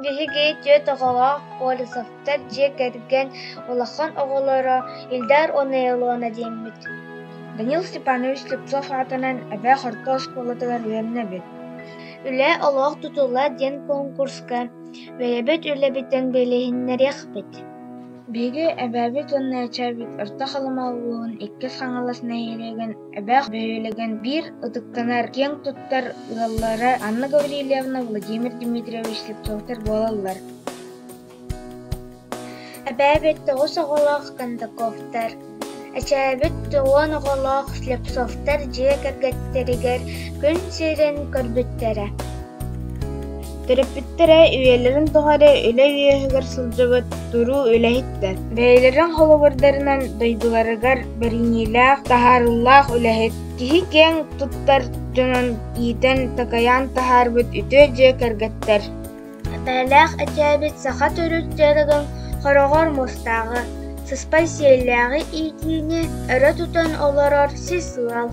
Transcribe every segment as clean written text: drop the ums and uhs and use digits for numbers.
Биһиги түөрт оҕолоох Колесовтар дьиэ кэргэн улахан оҕолоро Ильдар уонна Илона диэммит. Данил Степанович Слепцов аатынан Эбээх орто оскуолатыгар үөрэнэбит. Үлэ олох тутула диэн конкурска бэйэбит үлэбитин билиһиннэриэхпит. Биһиги эбээбит уонна эчээбит Орто Халыма улууһун Иккис Хаҥалас нэһилиэгин Эбээх бөһүөлэгин биир ытыктанар, киэҥ туттар ыаллара Анна Гаврильевна, Владимир Дмитриевич Слепцовтар буолаллар. Эбээбит тоҕус оҕолоох Кондаковтар, эчээбит 10 оҕолоох Слепцовтар дьиэ кэргэттэригэр күн сирин көрбүттэрэ. Төрөппүттэрэ үйэлэрин тухары үлэ үөһүгэр сылдьыбыт туруу үлэһиттэр. Бэйэлэрин холобурдарынан дойдуларыгар бэриниилээх, таһаарыылаах үлэһит, киһи киэҥ туттар дьонун иитэн-такайан таһаарбыт үтүө дьиэ кэргэттэр. Эбээлээх эчээбит саха төрүт дьарыгын хороҕор муостааҕы, сыспай сиэллээҕи иитиини өрө тутан олорор сис ыал.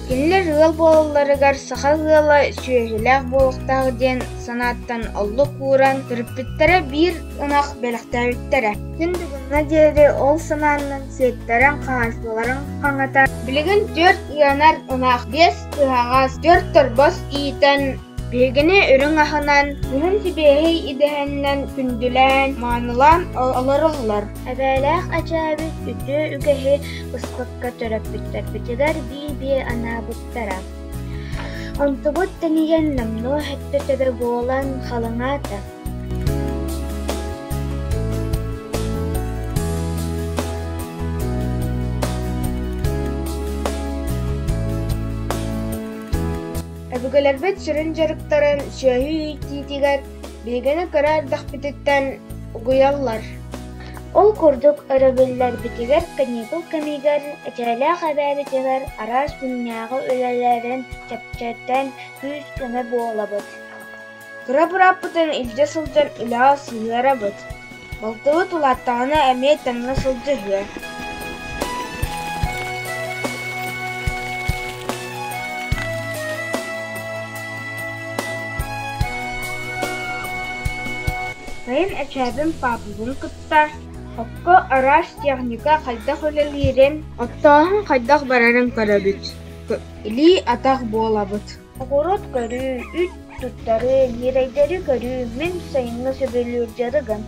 Кинилэр ыал буолалларыгар саха ыала сүөһүлээх буолуохтаах диэн санааттан оллук ууран, төрөппүттэрэ биир ынах бэлэхтээбиттэрэ. Күн бүгүҥҥэ диэри ол санаанан сиэттэрэн хаһаайыстыбаларын хаҥатан, билигин түөрт ыанар ынах, биэс тыһаҕас, түөрт торбос иитэн Биһигини үрүҥ аһынан, күһүн сибиэһэй идэһэннэн күндүлээн, маанылаан олороллор. Эбээлээх эчээбит үтүө үгэһи быспакка төрөппүттэрбитигэр биир-биир анаабыттара. Онтубут тэнийэн номнуо өттө төбө буолан халыҥаата. Өбүгэлэрбит сүрүн дьарыктарын сүөһү иитиитигэр биһигини кыра эрдэхпититтэн угуйаллар. Ол курдук өрөбүллэрбитигэр каникул кэмигэр эчээлээх эбээбитигэр араас күннээҕи үлэлэрин чэпчэтэн күүс-көмө буолабыт. Кыра бырааппытын илдьэ сылдьан үлэҕэ сыһыарабыт. Балтыбыт улааттаҕына эмиэ тэҥҥэ сылдьыһыа. Сайын эчээбин паапабын кытта окко араас техника хайдах үлэлиирин, оттооһун хайдах барарын көрөбүт, илии-атах буолабыт. Оҕуруот көрүү, үүт туттарыы, ньирэйдэри көрүү мин сайыҥҥы сөбүлүүр дьарыгым.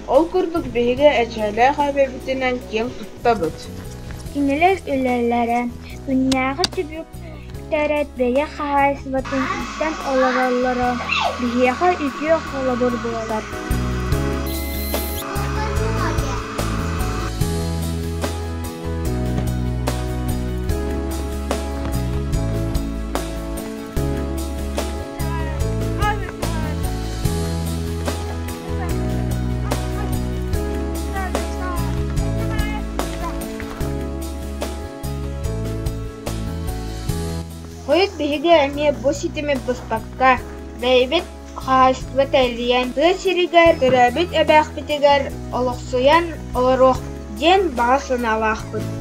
Ол курдук биһиги эчээлээх эбэбитинэн киэҥ туттабыт. Кинилэр үлэлэрэ күннээҕи түбүк Тэрээт бэйэ хаһаайыстыбатын ииттэн олороллоро биһиэхэ үтүө холобур буолар. Хойут биһиги эмиэ бу ситими быспакка, бэйэбит хаһаайыстыба тэрийэн, тыа сиригэр төрөөбүт эбээхпитигэр олохсуйан олоруох диэн баҕа санаалаахпыт.